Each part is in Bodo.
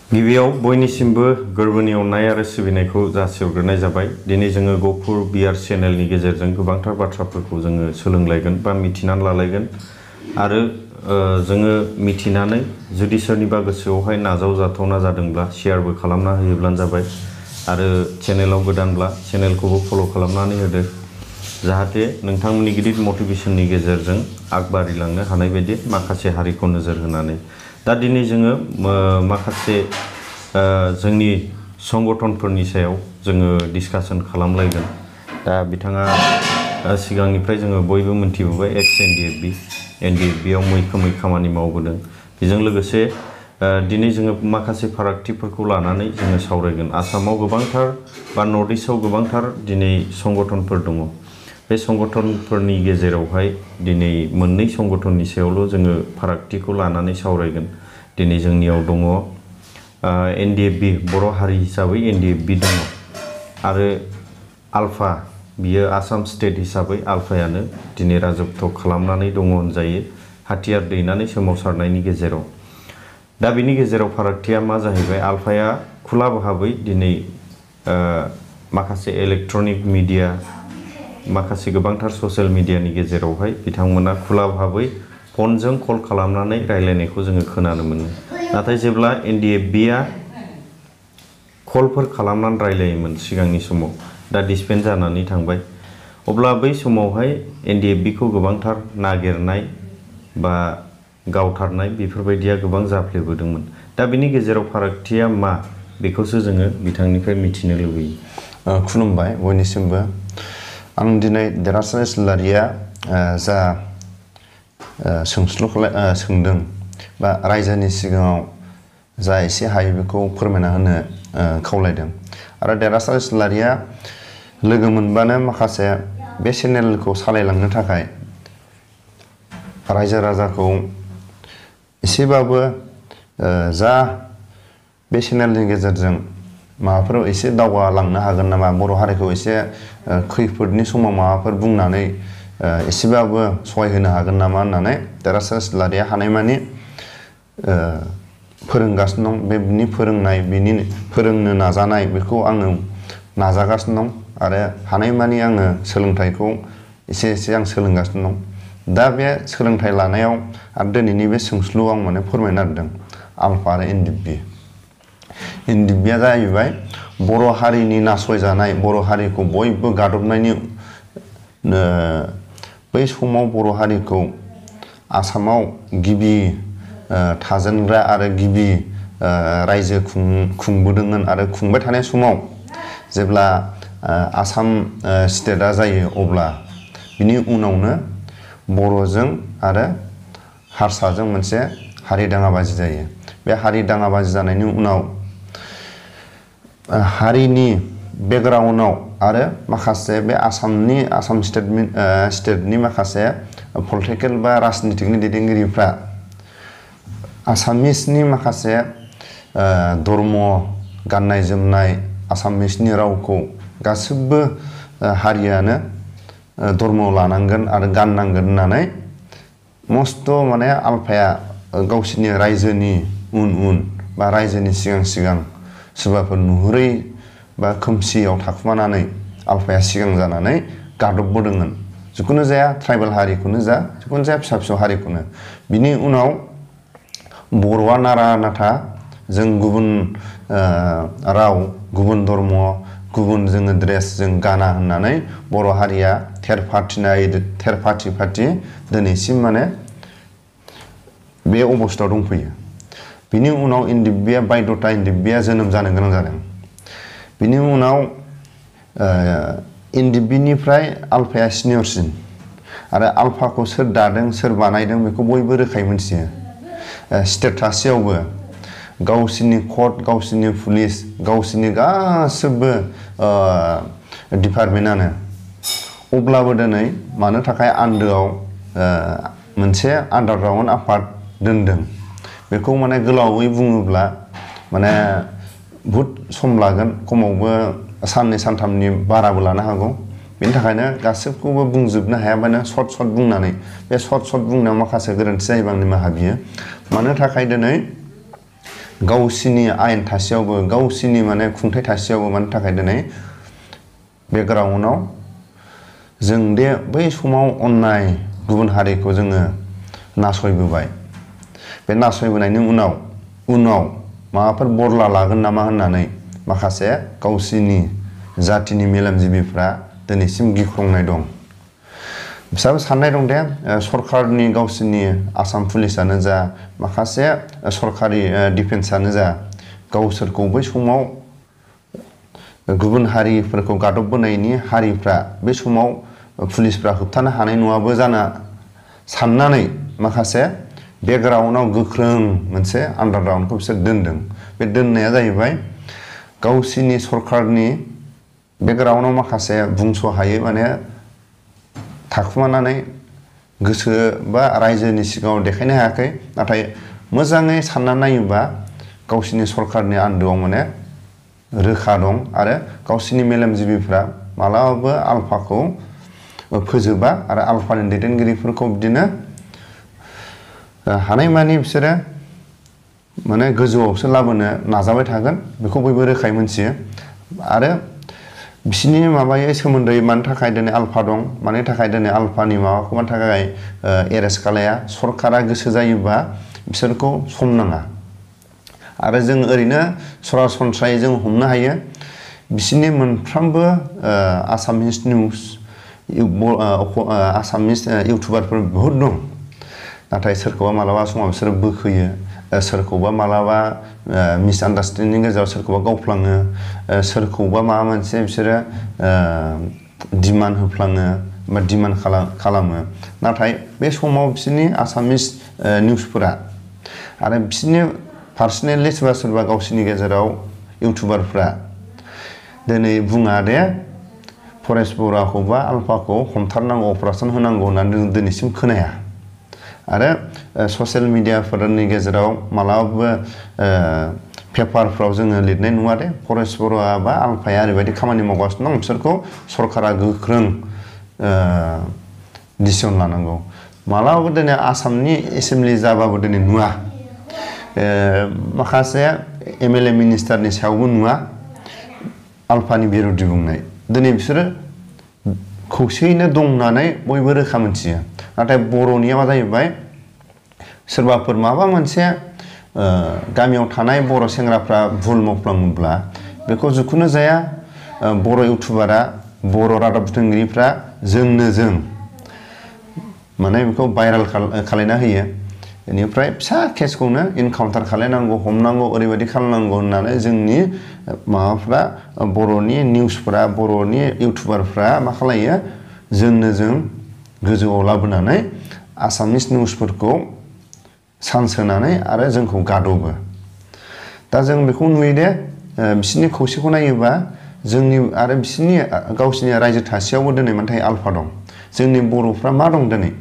गिबियाव बयनिसिमबो गोरबोनि अननाय आरो सिबिनायखौ जासिहरग्रोनाय जाबाय। दिनै जोङो गफुर बिआर चेनेलनि गेजेरजों गोबांथार बाथ्राफोरखौ जोङो सोलोंलायगोन बा मिथिनानै लालायगोन आरो जोङो मिथिनानै जुदि सोरनिबा गोसोआवहाय नाजावजाथावना जादोंब्ला शेयारबो खालामना होयोब्लानो जाबाय आरो चेनेलाव गोदानब्ला चेनेलखौबो फल' खालामनानै होदो जाहाथे नोंथांमोननि गिदिर मटिभेशननि गेजेरजों आगबारिलांनो हानाय बायदि माखासे हारिखौ नोजोर होनानै दा दिनै जोङो माखासे जोंनि संगठनफोरनि सायाव जोङो डिसकासन खालामलायगोन। दा बिथाङा सिगांनिफ्राय जोङो बयबो मोनथिबोबाय एक्स एनडिएफबिआव मैखोमै खामानि मावबोदों। बेजों लोगोसे दिनै जोङो माखासे फारागथिफोरखौ लानानै जोङो सावरायगोन। आसामाव गोबांथार बा नर्थ इस्टआव गोबांथार दिनै संगठनफोर दङ। बे संगठनफोरनि गेजेरावहाय दिनै मोननै संगठननि सायावल' जोङो फारागथिखौ लानानै सावरायगोन। दिनै जोंनियाव दङ एनडिएफबि बर' हारि हिसाबै एनडिएफबि दङ आरो आल्फा बियो आसाम स्टेट हिसाबै आल्फायानो दिनै राजत्व खालामनानै दङ होनजायो हाथियार दैनानै सोमावसारनायनि गेजेराव। दा बिनि गेजेराव फारागथिया मा जाहैबाय आल्फाया खुला भाबै दिनै माखासे इलेक्ट्रनिक मिडिया माखासे गोबांथार ससियेल मिडियानि गेजेरावहाय बिथांमोना खुला भाबै फनजों कल खालामनानै रायलायनायखौ जोङो खोनानो मोनो। नाथाय जेब्ला एनडिएफबिआ कलफोर खालामनानै रायलायोमोन सिगांनि समाव दा डिसपेन्ड जानानै थांबाय अब्ला बै समावहाय एनडिएफबिखौ गोबांथार नागिरनाय बा गावथारनाय बेफोरबायदिया गोबां जाफ्लेबोदोंमोन। दा बिनि गेजेराव फारागथिया मा बेखौसो जोङो बिथांनिफ्राय मिथिनो लुबैयो। खुलुमबाय बयनिसिमबो। आं दिनै देरहासार इस्लारिया जा सोंस्लु सोंदों बा रायजोनि सिगाङाव जा एसे हायो बेखौ फोरमायना होनो खावलायदों आरो देरहासार इस्लारिया लोगो मोनबानो माखासे बे चेनेलखौ सालायलांनो थाखाय रायजो राजाखौ एसेबाबो जा बे चेनेलनि गेजेरजों माबाफोर एसे दावगालांनो हागोन नामा, बर' हारिखौ एसे खैफोदनि समाव माबाफोर बुंनानै एसेबाबो सहाय होनो हागोन नामा होननानै देरहासार इस्लारिया हानायमानि फोरोंगासिनो दं। बिनि फोरोंनाय बिनि फोरोंनो नाजानाय बेखौ आङो नाजागासिनो दं आरो हानायमानि आङो सोलोंथाइखौ एसे एसे आं सोलोंगासिनो दं। दा बे सोलोंथाइ लानायाव आरो दिनैनि बे सोंस्लुआव आं माने फोरमायनो नागिरदों आल्फा आरो एनडिएफबि। एनडिएफबिया जाहैबाय बर' हारिनि नासयजानाय, बर' हारिखौ बयबो गादबनायनि बै समाव बर' हारिखौ आसामाव गिबि थाजेनग्रा आरो गिबि रायजो खुंबोदोंमोन आरो खुंबाय थानाय समाव जेब्ला आसाम स्टेटआ जायो अब्ला बिनि उनावनो बर'जों आरो हारसाजों मोनसे हारि दाङाबाजि जायो। बे हारि दाङाबाजि जानायनि उनाव हारिनि बेकग्राउन्डआव आरो माखासे बे आसाम स्टेटनि माखासे पलिटिकेल बा राजनितिकनि दैदेनगिरिफ्रा आसामिसनि माखासे धर्म, गाननाय जोमनाय, आसामिसनि रावखौ गासिबो हारियानो धर्म लानांगोन आरो गाननांगोन होननानै मस्थ' माने आल्फाया गावसिनि रायजोनि उन बा रायजोनि सिगां सोरबाफोर नुहुरै बा खोमसियाव थाखुमानानै आल्फाया सिगां जानानै गादबबोदोंमोन। जिखुनु जाया ट्राइबेल हारिखौनो जा जिखुनु जाया फिसा फिसौ हारिखौनो। बिनि उनाव बर'आ नारा नाथा जों गुबुन राव, गुबुन धर्म, गुबुन जोङो ड्रेस जों गाना होननानै बर' हारिया थेर फाथि दिनैसिम माने बे अबस्थायाव दंफैयो। बिनि उनाव एनडिएफबिया बायध'था एनडिएफबिया जोनोम जानो गोनां जादों। बिनि उनाव एनडिएफबिनिफ्राय आल्फाया सिनियरसिन आरो आल्फाखौ सोर दादों सोर बानायदों बेखौ बयबो रोखायै मिथियो। स्टेट थासेयावबो गावसिनि कर्ट, गावसिनि पुलिस, गावसिनि गासिबो डिपार्टमेन्टआनो अब्लाबो दिनै मानो थाखाय आन्दोआव मोनसे आन्डारग्राउन्ड आफाद दोनदों बेखौ माने गोलावै बुङोब्ला माने बहुद सम लागोन, खमावबो साननै सानथामनि बाराबो लानो हागौ। बेनि थाखायनो गासिबखौबो बुंजोबनो हायाबानो सर्ट बुंनानै बे सर्ट बुंनायाव माखासे गोरोन्थि जायोबा आं निमाहा बियो। मानो थाखाय दिनै गावसिनि आयेन थासेयावबो गावसिनि माने खुंथाय थासेयावबो मानि थाखाय दिनै बेकग्राउन्डआव जों दे बै समाव अननाय गुबुन हारिखौ जोङो नासयबोबाय बे नासयबोनायनि उनाव माबाफोर बदला लागोन नामा होननानै माखासे गावसिनि जातिनि मेलेमजिबिफ्रा दिनैसिम गिख्रंनाय दं बिसोरबो साननाय दं दे सरकारनि गावसिनि आसाम पुलिसानो जा माखासे सरकारि डिफेन्सआनो जा गावसोरखौ बै समाव गुबुन हारिफोरखौ गादबबोनायनि हारिफ्रा बे समाव पुलिसफ्रा होबथानो हानाय नङाबो जाना साननानै माखासे बेकग्राउन्डआव गोख्रों मोनसे आन्डारग्राउन्डखौ बिसोर दोनदों बे दोननाया जाहैबाय गावसिनि सरकारनि बेकग्राउन्डआव माखासे बुंस' हायै माने थाखुमानानै गोसो बा रायजोनि सिगाङाव देखायनो हायाखै नाथाय मोजाङै सानना नायोबा गावसिनि सरकारनि आन्दोआव माने रोखा दं आरो गावसिनि मेलेमजिबिफ्रा मालाबाबो आल्फाखौ फोजोबा आरो आल्फानि दैदेनगिरिफोरखौ बिदिनो हानायमानि बिसोरो माने गोजौआवसो लाबोनो नाजाबाय थागोन बेखौ बयबो रोखायै मोनथियो आरो बिसिनि माबायै सोमोन्दै मानि थाखाय दिनै आल्फा दं मानि थाखाय दिनै आल्फानि माबाखौ मानि थाखाय एरेस्ट खालाया सरकारा गोसो जायोबा बिसोरखौ सम नाङा आरो जों ओरैनो सरासनस्रायै जों हमनो हायो बिसिनि मोनफ्रोमबो आसामिस निउस आसामिस इउटुबारफोर बहुद दं नाथाय सोरखौबा मालाबा समाव बिसोरो बोखोयो सोरखौबा मालाबा मिसआन्डारस्टेन्डिंनि गेजेराव सोरखौबा गावफ्लाङो सोरखौबा माबा मोनसे बिसोरो डिमान्ड होफ्लाङो बा डिमान्ड खालामो नाथाय बे समाव बिसोरनि आसामिस निउसफोरा आरो बिसोरनि पार्सनेलि सोरबा गावसिनि गेजेराव इउटुबारफ्रा दिनै बुङा दे परेश बरुवाखौ बा आल्फाखौ हमथारनांगौ अपारेसन होनांगौ होननानै जों दिनैसिम खोनाया आरो ससियेल मिडियाफोरनि गेजेराव मालाबाबो पेपारफ्राव जोङो लिरनाय नुवा दे परेश बरुवा बा आल्फाया ओरैबायदि खामानि मावगासिनो दं बिसोरखौ सरकारा गोख्रों डिसिसन लानांगौ मालाबाबो दिनै आसामनि एसेमब्लि जाबाबो दिनै नुवा माखासे एमएलए मिनिस्टारनि सायावबो नुवा आल्फानि बिरुद्धि बुंनाय दिनै बिसोरो खौसेयैनो दं होननानै बयबो रोखा मोनथियो नाथाय बर'निया मा जाहैबाय सोरबाफोर माबा मोनसे गामियाव थानाय बर' सेंग्राफ्रा भुल मावफ्लाङोब्ला बेखौ जिखुनु जाया बर' इउटुबारा बर' रादाब बुथुमगिरिफ्रा जों माने बेखौ भाइरेल खालायना होयो बेनिफ्राय फिसा केसखौनो इनकाउन्टार खालायनांगौ हमनांगौ ओरैबायदि खालामनांगौ होननानै जोंनि माबाफ्रा बर'नि निउसफ्रा बर'नि इउटुबारफ्रा मा खालायो जों गोजौआव लाबोनानै आसामिस निउसफोरखौ सान्स होनानै आरो जोंखौ गादबो दा जों बेखौ नुयो दे बिसोरनि खौसेखौ नायोबा जोंनि आरो बिसोरनि गावसिनि रायजो थासेयावबो दिनै मानथाय आल्फा दं जोंनि बर'फ्रा मा दं दिनै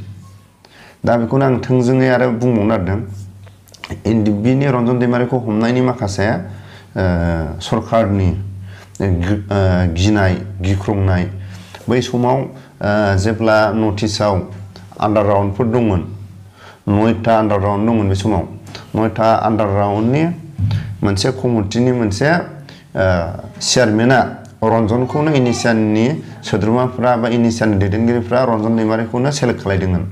दा बेखौनो आं थोंजोङै आरो बुंबावनो नागिरदों बिनि रन्जन दैमारिखौ हमनायनि माखासे सरकारनि गिनाय गिख्रंनाय बै समाव जेब्ला नटिसआव आन्डारग्राउन्डफोर दंमोन 9टा आन्डारग्राउन्ड दंमोन बे समाव 9टा आन्डारग्राउन्डनि मोनसे कमिटिनि मोनसे चेयारमेना रन्जनखौनो इनिसियालनि सोद्रोमाफ्रा बा इनिसियालनि दैदेनगिरिफ्रा रन्जन दैमारिखौनो सेलेक्ट खालायदोंमोन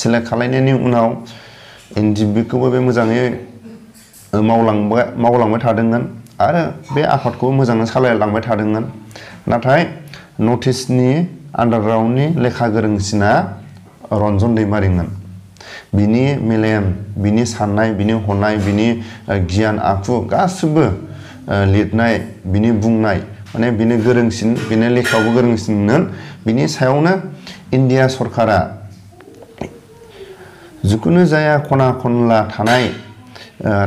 सेलेक्ट खालायनायनि उनाव एनडिबिखौबो बे मोजाङै मावलांबाय थादोंमोन आरो बे आफादखौबो मोजाङै सालायलांबाय थादोंमोन नाथाय नटिसनि आन्डारग्राउन्डनि लेखा गोरोंसिना रन्जन दैमारिमोन बिनि मेलेम बिनि साननाय बिनि हनाय बिनि गियान आखु गासिबो लिरनाय बिनि बुंनाय माने बिनि गोरोंसिन बिनि लेखायावबो गोरोंसिनमोन बिनि सायावनो इन्डिया सरकारा जिखुनु जाया खना खनला थानाय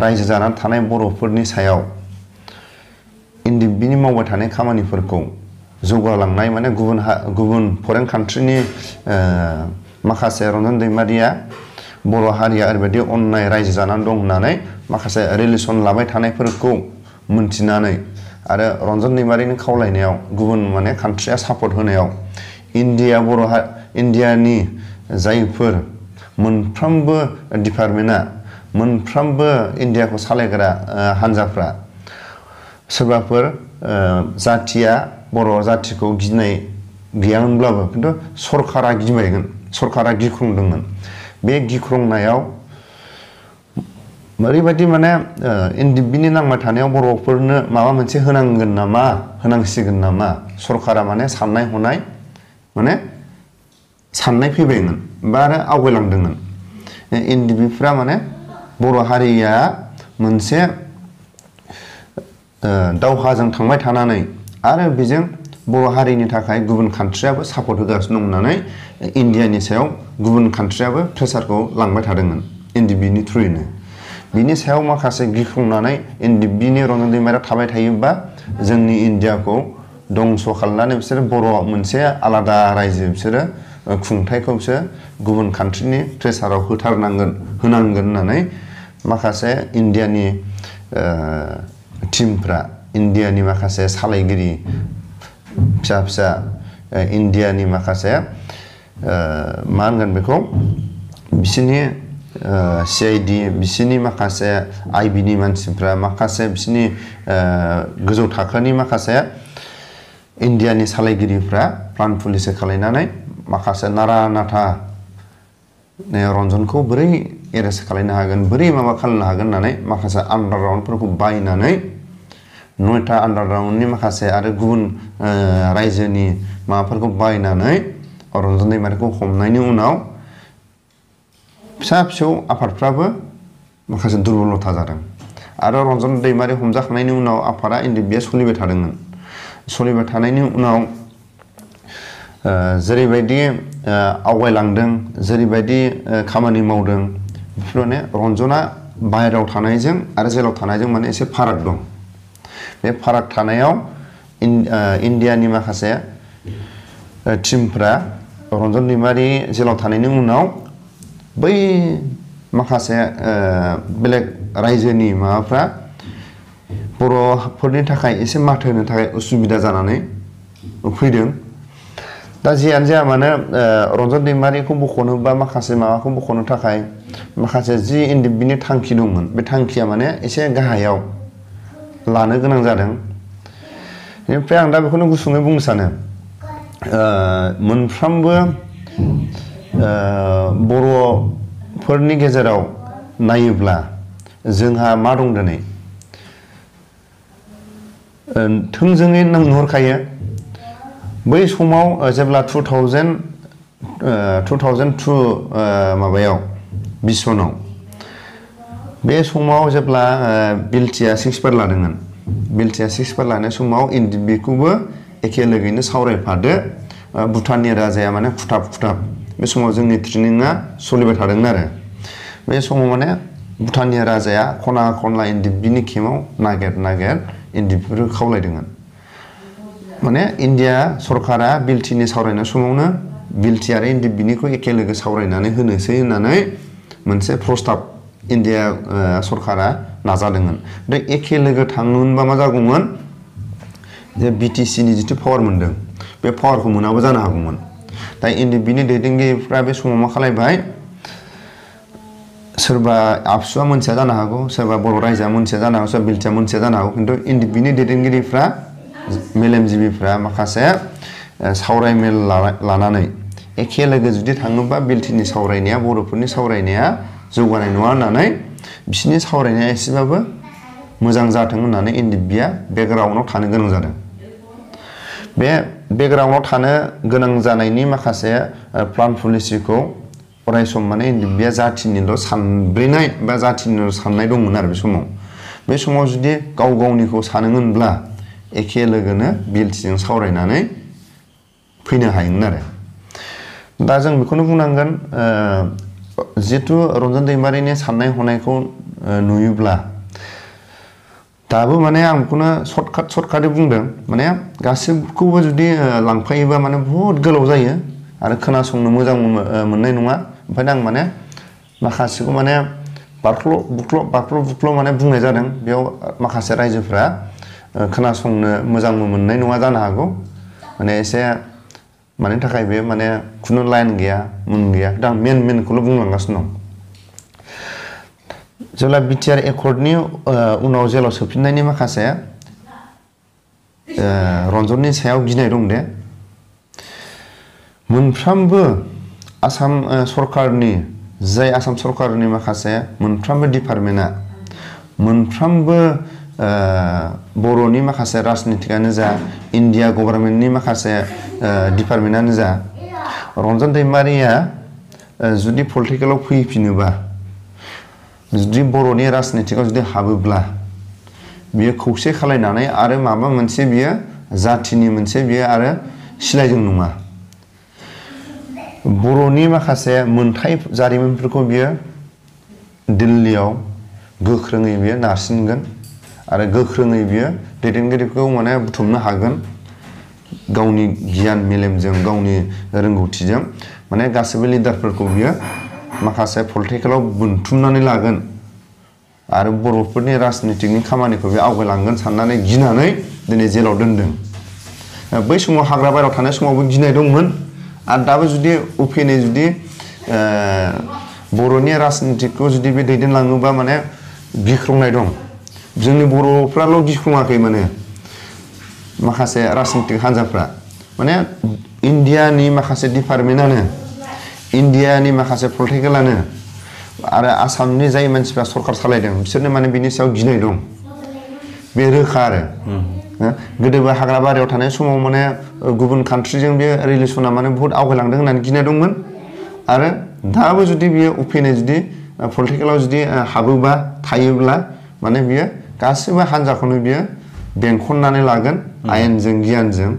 रायजो जानानै थानाय बर'फोरनि सायाव बिनि मावबाय थानाय खामानिफोरखौ जौगालांनाय माने गुबुन फरेन कान्ट्रिनि माखासे रन्जन दैमारिया बर' हारिया ओरैबायदि अननाय रायजो जानानै दं होननानै माखासे रिलेसन लाबाय थानायफोरखौ मोनथिनानै आरो रन्जन दैमारिनि खावलायनायाव गुबुन माने कान्ट्रिया सापर्ट होनायाव इन्डियानि जायफोर मोनफ्रोमबो डिपार्टमेन्टआ मोनफ्रोमबो इन्डियाखौ सालायग्रा हान्जाफ्रा सोरबाफोर जाथिया बर' जाथिखौ गिनाय गैयामोनब्लाबो खिन्थु सरकारा गिबायगोन सरकारा गिख्रंदोंमोन बे गिख्रंनायाव ओरैबायदि माने एनडिएफबिनि नांबाय थानायाव बर'फोरनो माबा मोनसे होनांगोन नामा होनांसिगोन नामा सरकारा माने साननाय हनाय माने साननाय फैबायमोन बा आरो आवगायलांदोंमोन एनडिएफबिफ्रा माने बर' हारिया मोनसे दावहाजों थांबाय थानानै आरो बेजों बर' हारिनि थाखाय गुबुन कान्ट्रियाबो सापर्ट होगासिनो दं होननानै इन्डियानि सायाव गुबुन कान्ट्रियाबो प्रेसारखौ लांबाय थादोंमोन एनडिएफबिनि थ्रुयैनो बिनि सायाव माखासे गिख्रंनानै एनडिएफबिनि रन्जन दैमारिया थाबाय थायोबा जोंनि इन्डियाखौ दंस' खालामनानै बिसोरो बर' मोनसे आलादा रायजो बिसोरो खुंथायखौ बिसोर गुबुन कान्ट्रिनि प्रेसाराव होनांगोन होननानै माखासे इन्डियानि टिमफ्रा इन्डियानि माखासे सालायगिरि फिसा फिसा इन्डियानि माखासे मा होनगोन बेखौ बिसोरनि CID बिसोरनि माखासे IBनि मानसिफ्रा माखासे बिसोरनि गोजौ थाखोनि माखासे इन्डियानि सालायगिरिफ्रा प्लान पुलिसि खालायनानै माखासे नारा नाथा रन्जनखौ बोरै एरेस्ट खालायनो हागोन बोरै माबा खालामनो हागोन होननानै माखासे आन्डारग्राउन्डफोरखौ बायनानै 9टा आन्डारग्राउन्डनि माखासे आरो गुबुन रायजोनि माबाफोरखौ बायनानै रन्जन दैमारिखौ हमनायनि उनाव फिसा फिसौ आफादफ्राबो माखासे दुरबलथा जादों आरो रन्जन दैमारि हमजाखांनायनि उनाव आफादा एनडिएफबिया सोलिबाय थादोंमोन सोलिबाय थानायनि उनाव जेरैबायदि आवगायलांदों जेरैबायदि खामानि मावदों बेफोर माने रन्जना बाहेरायाव थानायजों आरो जेलाव थानायजों माने एसे फाराग दं बे फाराग थानायाव इन्डियानि माखासे टिमफ्रा रन्जन दैमारि जेलाव थानायनि उनाव बै माखासे बेलेग रायजोनि माबाफ्रा बर'फोरनि थाखाय एसे माथो होनो थाखाय उसुबिदा जानानै फैदों दा जियानो जाया मानो रन्जन दैमारिखौ बख'नो बा माखासे माबाखौ बख'नो थाखाय माखासे जि एनडिएफबिनि थांखि दंमोन बे थांखिया माने एसे गाहायाव लानो गोनां जादों बेनिफ्राय आं दा बेखौनो गुसुङै बुंनो सानो मोनफ्रोमबो बर'फोरनि गेजेराव नायोब्ला जोंहा मा दं दिनै थोंजोङै नुहुरखायो बै समाव जेब्ला 2002 माबायाव बिसनाव बे समाव जेब्ला बिलटिया 6 बार लादोंमोन बिलटिया 6 बार लानाय समाव एनडिएफबिखौबो एखे लोगोयैनो सावरायफादो भुटाननि राजाया माने खुथाब बे समाव जोंनि ट्रेनिंआ सोलिबाय थादोंमोन आरो बे समाव माने भुटाननि राजाया खना खनला एनडिएफबिनि केम्पआव नागिर एनडिएफबिखौ खावलायदोंमोन माने इन्डिया सरकारा बिलटिनि सावरायनाय समावनो बिलटि आरो एनडिएफबिनिखौ एखे लोगो सावरायनानै होनोसै होननानै मोनसे प्रस्ताब इन्डिया सरकारा नाजादोंमोन दा एखे लोगो थाङोमोनबा मा जागौमोन जे बिटिसिनि जिथु पावार मोनदों बे पावारखौ मोनाबो जानो हागौमोन दा एनडिएफबिनि दैदेनगिरिफ्रा बे समाव मा खालायबाय सोरबा आबसुआ मोनथिया जानो हागौ सोरबा बर' रायजोआ मोनथिया जानो हागौ सोरबा बिलटिया मोनथिया जानो हागौ खिन्थु एनडिएफबिनि दैदेनगिरिफ्रा मेलेमजिबिफ्रा माखासे सावरायमेल लानानै एखे लोगो जुदि थाङोबा बिलटिनि सावरायनाया बर'फोरनि सावरायनाया जौगानाय नङा होननानै बिसोरनि सावरायनाया एसेबाबो मोजां जाथों होननानै एनडिएफबिया बेकग्राउन्डआव थानो गोनां जादों बे बेकग्राउन्डआव थानो गोनां जानायनि माखासे प्लान पलिसिखौ अरायसम माने एनडिएफबिया जाथिनिल' सानब्रेनाय बा जाथिनिल' साननाय दंमोन आरो बे समाव जुदि गाव गावनिखौ सानोमोनब्ला एखे लोगोनो बिलटिजों सावरायनानै फैनो हायोमोन आरो दा जों बेखौनो बुंनांगोन जितु रन्जन दैमारिनि साननाय हनायखौ नुयोब्ला दाबो माने आं बेखौनो सर्टकाटै बुंदों माने गासिबखौबो जुदि लांफायोबा माने बुहुत गोलाव जायो आरो खोनासंनो मोजां मोननाय नङा ओंखायनो आं माने माखासेखौ माने बाख्ल' बुख्ल' माने बुंनाय जादों बेयाव माखासे रायजोफ्रा खोनासंनो मोजांबो मोननाय नङा जानो हागौ माने एसे मानि थाखाय बे माने खुनु लाइन गैया दा आं मेनखौल' बुंलांगासिनो दं जेब्ला बिटिआर एकर्डनि उनाव जेलाव सोफिननायनि माखासे रन्जननि सायाव गिनाय दं दे मोनफ्रोमबो आसाम सरकारनि जाय आसाम सरकारनि माखासे मोनफ्रोमबो डिपार्टमेन्टआ मोनफ्रोमबो बर'नि माखासे राजनितिकानो जा इन्डिया गभर्नमेन्टनि माखासे डिपार्टमेन्टआनो जा रन्जन दैमारिया जुदि पलिटिकेलाव फैफिनोबा जुदि बर'नि राजनितिकाव जुदि हाबोब्ला बियो खौसे खालायनानै आरो माबा मोनसे बियो जाथिनि मोनसे बियो आरो सिलायजों नङा बर'नि माखासे मोनथाय जारिमिनफोरखौ बियो दिल्लीयाव गोख्रोङै बियो नारसिनगोन आरो गोख्रोङै बियो दैदेनगिरिखौ माने बुथुमनो हागोन गावनि गियान मेलेमजों गावनि रोंगौथिजों माने गासैबो लिडारफोरखौ बियो माखासे पलिटिकेलाव बोनथुमनानै लागोन आरो बर'फोरनि राजनितिकनि खामानिखौ बे आवगायलांगोन साननानै गिनानै दिनै जेलाव दोनदों बै समाव हाग्रा बारियाव थानाय समावबो गिनाय दंमोन आरो दाबो जुदि उफेनै जुदि बर'नि राजनितिकखौ जुदि बे दैदेनलाङोबा माने गिख्रंनाय दं जोंनि बर'फ्राल' गिख्रङाखै माने माखासे राजनितिक हान्जाफ्रा माने इन्डियानि माखासे डिपार्टमेन्टआनो इन्डियानि माखासे पलिटिकेलानो आरो आसामनि जाय मानसिफ्रा सरकार सालायदों बिसोरनो माने बिनि सायाव गिनाय दं बे रोखा आरो गोदोबो हाग्रा बारियाव थानाय समाव माने गुबुन कान्ट्रिजों बे रिलेसना माने बहुत आवगायलांदों होननानै गिनाय दंमोन आरो दाबो जुदि बियो उफेनै जुदि पलिटिकेलाव जुदि हाबोबा थायोब्ला माने बियो गासिबो हान्जाखौनो बियो बेंखननानै लागोन आयेनजों गियानजों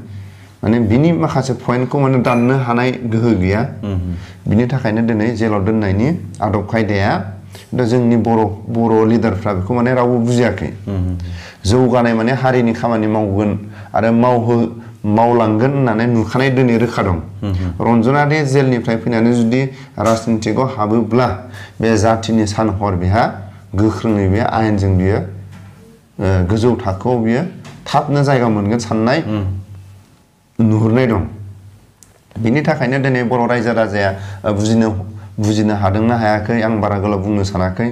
माने बिनि माखासे पइन्टखौ माने दाननो हानाय गोहो गैया बिनि थाखायनो दिनै जेलाव दोननायनि आदब खायदाया दा जोंनि बर' लिडारफ्रा बेखौ माने रावबो बुजियाखै जौगानाय माने हारिनि खामानि मावगोन आरो मावलांगोन होननानै नुखानाय दिनै रोखा दं रन्जना दे जेलनिफ्राय फैनानै जुदि राजनितिकआव हाबोब्ला बे जाथिनि सानहर बेहा गोख्रोङै बे आयेनजों बियो गोजौ थाखोआव बियो थाबनो जायगा मोनगोन साननाय नुहुरनाय दं बिनि थाखायनो दिनै बर' रायजो राजाया बुजिनो हादोंना हायाखै आं बारा गोलाव बुंनो सानाखै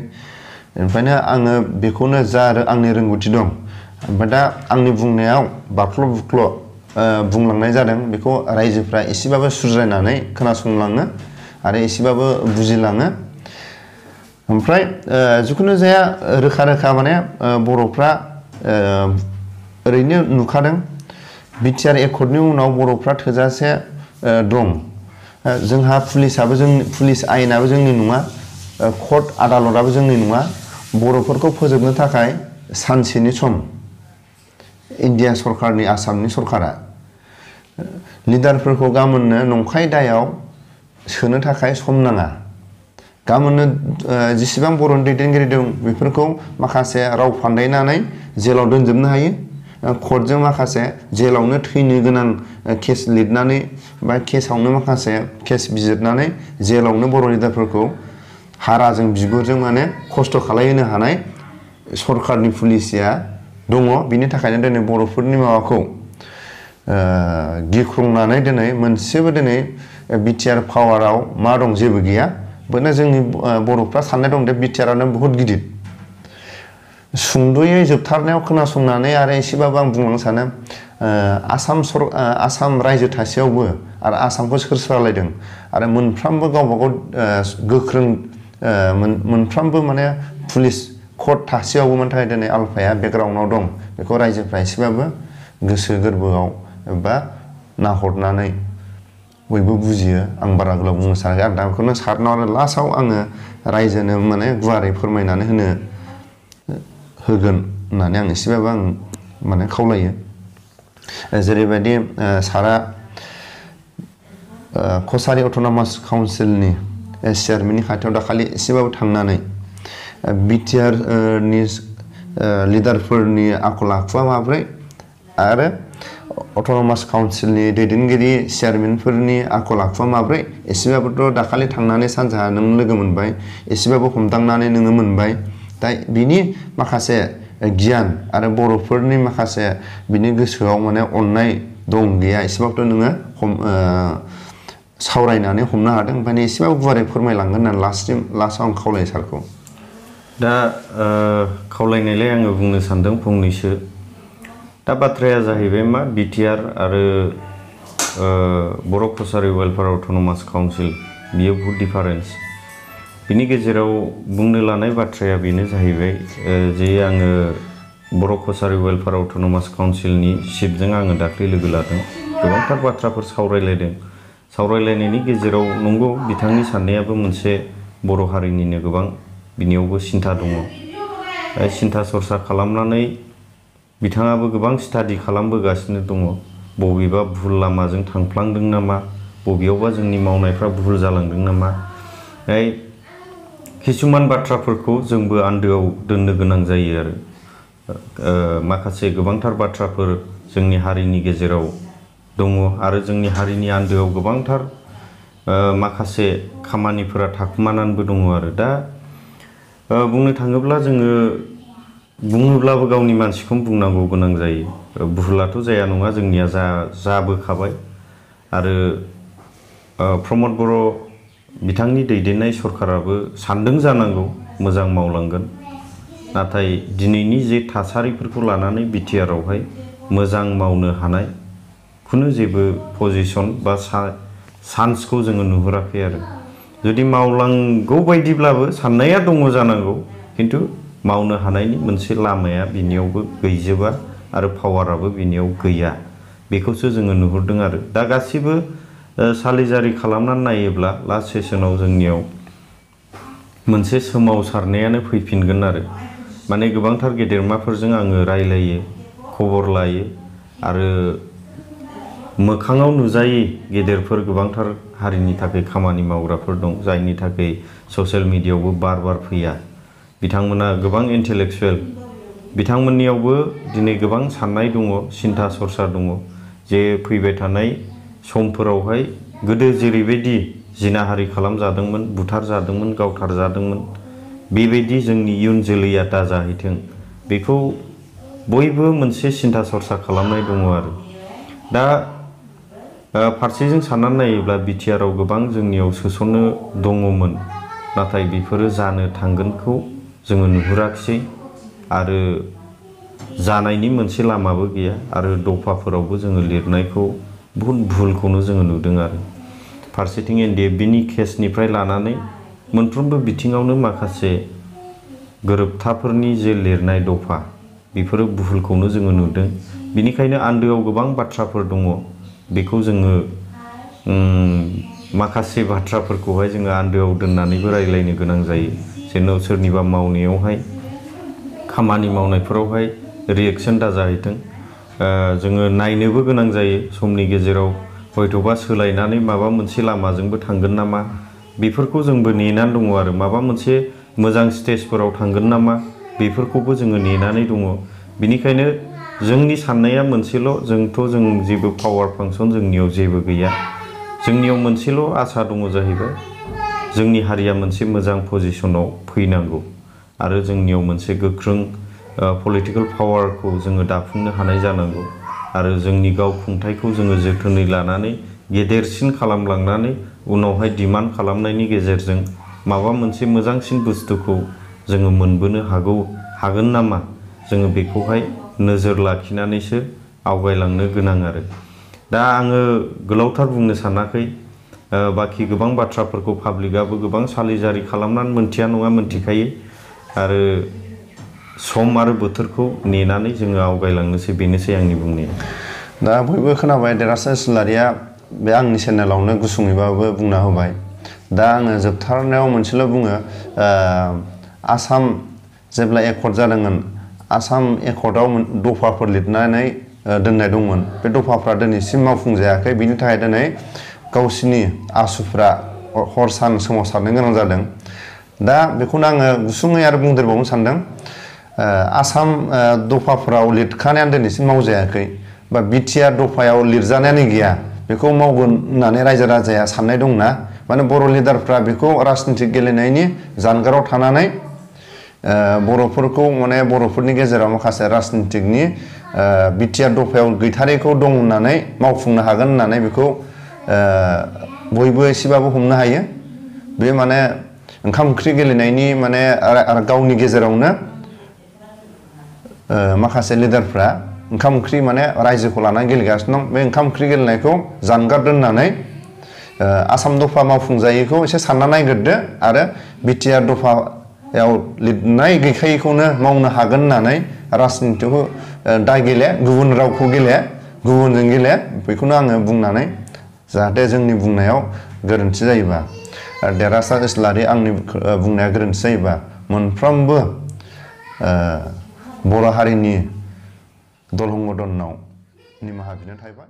ओमफ्रायनो आङो बेखौनो जा आंनि रोंगौथि दं ओमफ्राय दा आंनि बुंनायाव बाख्ल' बुख्ल' बुंलांनाय जादों बेखौ रायजोफ्रा एसेबाबो सुज्रायनानै खोनासंलाङो आरो एसेबाबो बुजिलाङो ओमफ्राय जिखुनु जाया रोखा रोखा माने बर'फ्रा ओरैनो नुखादों बिटिआर एकर्डनि उनाव बर'फ्रा थोजासे दं जोंहा पुलिस आयेनाबो जोंनि नङा कर्ट आदालतआबो जोंनि नङा बर'फोरखौ फोजोबनो थाखाय सानसेनि सम इन्डिया सरकारनि आसामनि सरकारा लिडारफोरखौ गामोननो नंखाय दायाव सोनो थाखाय सम नाङा गामोननो जेसेबां बर'नि दैदेनगिरि दं बेफोरखौ माखासे राव फान्दायनानै जेलाव दोनजोबनो हायो कर्टजों माखासे जेलावनो थैनो गोनां केस लिरनानै बा केसावनो माखासे केस बिजिरनानै जेलावनो बर' लिडारफोरखौ हाराजों बिगुरजों माने खस्थ' खालायहोनो हानाय सरकारनि पुलिसिया दङ बिनि थाखायनो दिनै बर'फोरनि माबाखौ गिख्रंनानै दिनै मोनसेबो दिनै बिटिआर पावाराव मा दं जेबो गैया बेनो जोंनि बर'फ्रा साननाय दं दे बिटिआरानो बहुत गिदिर सुंद'यै जोबथारनायाव खोनासंनानै आरो एसेबाबो आं बुंलांनो सानो आसाम रायजो थासेयावबो आरो आसामखौ सोर सालायदों आरो मोनफ्रोमबो गावबागाव गोख्रों मोनफ्रोमबो माने पुलिस कर्ट थासेयावबो मानि थाखाय दिनै आलफाया बेकग्राउन्डआव दं बेखौ रायजोफ्रा एसेबाबो गोसो गोरबोआव एबा नाहरनानै बयबो बुजियो आं बारा गोलाव बुंनो सानाखै आं दा बेखौनो सारनाव आरो लास्टआव आङो रायजोनो माने गुवारै फोरमायनानै होगोन होननानै आं एसेबाबो आं माने खावलायो जेरैबायदि सारा कसारि अट'नमास काउन्सिलनि चेयारमेननि खाथियाव दाखालि एसेबाबो थांनानै बिटिआरनि लिडारफोरनि आखल आखुआ माब्रै आरो अट'नमास काउन्सिलनि दैदेनगिरि चेयारमेनफोरनि आखल आखुआ माब्रै एसेबाबोथ' दाखालि थांनानै सानजाहा नों लोगो मोनबाय एसेबाबो हमदांनानै नोङो मोनबाय दा बिनि माखासे गियान आरो बर'फोरनि माखासे बिनि गोसोआव माने अननाय दं गैया एसेबाबोथ' नोङो सावरायनानै हमनो हादों ओंखायनो एसेबाबो गुवारै फोरमायलांगोन होननानै लास्टआव आं खावलायो सारखौ दा खावलायनायलाय आङो बुंनो सानदों फंनैसो। दा बाथ्राया जाहैबाय मा बिटिआर आरो बर' कसारि वेलफेयार अट'नमास काउन्सिल बियो बहुत डिफारेन्स। बिनि गेजेराव बुंनो लानाय बाथ्राया बेनो जाहैबाय जे आङो बर' कसारि वेलफेयार अट'नमास काउन्सिलनि चिफजों आङो दाख्लै लोगो लादों, गोबांथार बाथ्राफोर सावरायलायदों। सावरायलायनायनि गेजेराव नंगौ बिथांनि साननायाबो मोनसे बर' हारिनिनो गोबां बिनियावबो सिन्था दङ। सिन्था सरसा खालामनानै बिथाङाबो गोबां स्टाडि खालामबोगासिनो दङ। बबेबा भुल लामाजों थांफ्लांदों नामा, बबेयावबा जोंनि मावनायफ्रा भुल जालांदों नामा। किसुमान बाथ्राफोरखौ जोंबो आन्दोआव दोननो गोनां जायो आरो माखासे गोबांथार बाथ्राफोर जोंनि हारिनि गेजेराव दङ आरो जोंनि हारिनि आन्दोआव गोबांथार माखासे खामानिफोरा थाखुमानानैबो दङ आरो। दा बुंनो थाङोब्ला जोङो बुङोब्लाबो गावनि मानसिखौनो बुंनांगौ गोनां जायो। भुलाथ' जाया नङा, जोंनिया जाबोखाबाय आरो प्रमद बर' बिथांनि दैदेननाय सरकाराबो सानदों जानांगौ मोजां मावलांगोन। नाथाय दिनैनि जे थासारिफोरखौ लानानै बिटिआरआवहाय मोजां मावनो हानाय खुनु जेबो पजिशन बा चान्सखौ जोङो नुहुराखै आरो। जुदि मावलांगौ बायदिब्लाबो साननाया दङ जानांगौ, खिन्थु मावनो हानायनि मोनसे लामाया बिनियावबो गैजोबा आरो पावाराबो बिनियाव गैया, बेखौसो जोङो नुहुरदों आरो। दा गासिबो सालिजारि खालामनानै नायोब्ला लास्ट सेसनाव जोंनियाव मोनसे सोमावसारनायानो फैफिनगोन आरो। माने गोबांथार गेदेरमाफोरजों आङो रायलायो, खबर लायो आरो मोखाङाव नुजायै गेदेरफोर गोबांथार हारिनि थाखाय खामानि मावग्राफोर दं, जायनि थाखाय ससियेल मिडियायावबो बार फैया। बिथांमोना गोबां इन्टेलेक्सुवेल, बिथांमोननियावबो दिनै गोबां साननाय दङ, सिन्था सरसा दङ जे फैबाय थानाय समफोरावहाय गोदो जेरैबायदि जिनाहारि खालामजादोंमोन, बुथारजादोंमोन, गावथारजादोंमोन, बेबायदि जोंनि इयुन जोलैया दाजाहैथों, बेखौ बयबो मोनसे सिन्था सरसा खालामनाय दङ आरो। दा फारसेजों साननानै नायोब्ला बिटिआरआव गोबां जोंनियाव सोसननो दङमोन, नाथाय बेफोरो जानो थांगोनखौ जोङो नुहुराखिसै आरो जानायनि मोनसे लामाबो गैया आरो दफाफोरावबो जोङो लिरनायखौ बहुद भुलखौनो जोङो नुदों आरो। फारसेथिं एनडिएफबिनि केसनिफ्राय लानानै मोनफ्रोमबो बिथिङावनो माखासे गोरोबथाफोरनि जे लिरनाय दफा बेफोरो भुलखौनो जोङो नुदों। बिनिखायनो आन्दोआव गोबां बाथ्राफोर दङ, बेखौ जोङो माखासे बाथ्राफोरखौहाय जोङो आन्दोआव दोननानैबो रायलायनो गोनां जायो, जेन' सोरनिबा मावनायावहाय खामानि मावनायफोरावहाय रिएक्सन दाजाहैथों। जोङो नायनोबो गोनां जायो समनि गेजेराव हयथ'बा सोलायनानै माबा मोनसे लामाजोंबो थांगोन नामा, बेफोरखौ जोंबो नेनानै दङ आरो। माबा मोनसे मोजां स्टेजफोराव थांगोन नामा, बेफोरखौबो जोङो नेनानै दङ। बिनिखायनो जोंनि साननाया मोनसेल', जों जेबो पावार फांसन जोंनियाव जेबो गैया। जोंनियाव मोनसेल' आसा दङ जाहैबाय, जोंनि हारिया मोनसे मोजां पजिशनाव फैनांगौ आरो जोंनियाव मोनसे गोख्रों पलिटिकेल पावारखौ जोङो दाफुंनो हानाय जानांगौ आरो जोंनि गावखुंथायखौ जोङो जोथोनै लानानै गेदेरसिन खालामलांनानै उनावहाय डिमान्ड खालामनायनि गेजेरजों माबा मोनसे मोजांसिन बुस्थुखौ जोङो मोनबोनो हागोन नामा, जोङो बेखौहाय नोजोर लाखिनानैसो आवगायलांनो गोनां आरो। दा आङो गोलावथार बुंनो सानाखै, बाखि गोबां बाथ्राफोरखौ पाब्लिकआबो गोबां सालिजारि खालामनानै मोनथिया नङा मोनथिखायो आरो सम आरो बोथोरखौ नेनानै जोङो आवगायलांनोसै, बेनोसै आंनि बुंनाया। दा बयबो खोनाबाय, देरहासार इस्लारिया बे आंनि चेनेलावनो गुसुङैबाबो बुंना होबाय। दा आङो जोबथारनायाव मोनसेल' बुङो, आसाम जेब्ला एकर्ड जादोंमोन, आसाम एकर्डआव दफाफोर लिरनानै दोननाय दंमोन, बे दफाफ्रा दिनैसिम मावफुंजायाखै। बिनि थाखाय दिनै गावसिनि आसुफ्रा हर सान सोमावसारनो गोनां जादों। दा बेखौनो आङो गुसुङै आरो बुंदेरबावनो सानदों, आसाम दफाफ्राव लिरखानायानो दिनैसिम मावजायाखै बा बिटिआर दफायाव लिरजानायानो गैया, बेखौ मावगोन होननानै रायजो राजाया साननाय दंना। माने बर' लिडारफ्रा बेखौ राजनितिक गेलेनायनि जानगाराव थानानै बर'फोरखौ, माने बर'फोरनि गेजेराव माखासे राजनितिकनि बिटिआर दफायाव गैथारैखौ दं होननानै मावफुंनो हागोन होननानै बेखौ बयबो एसेबाबो हमनो हायो। बे माने ओंखाम ओंख्रि गेलेनायनि माने गावनि गेजेरावनो माखासे लिडारफ्रा ओंखाम ओंख्रि माने रायजोखौ लानानै गेलेगासिनो दं बे ओंखाम ओंख्रि गेलेनायखौ जानगार दोननानै आसाम दफा मावफुंजायैखौ एसे सानना नायग्रोदो आरो बिटिआर दफायाव लिरनाय गैखायैखौनो मावनो हागोन होननानै राजनितिखौ दा गेले गुबुन रावखौ गेले गुबुनजों गेले बेखौनो आङो बुंनानै जाहाथे जोंनि बुंनायाव गोरोन्थि जायोबा देरहासार इस्लारि आंनि बुंनाया गोरोन्थि जायोबा मोनफ्रोमबो बर' हारिनि दल संगठनाव निमाहा बिनो थाबाय।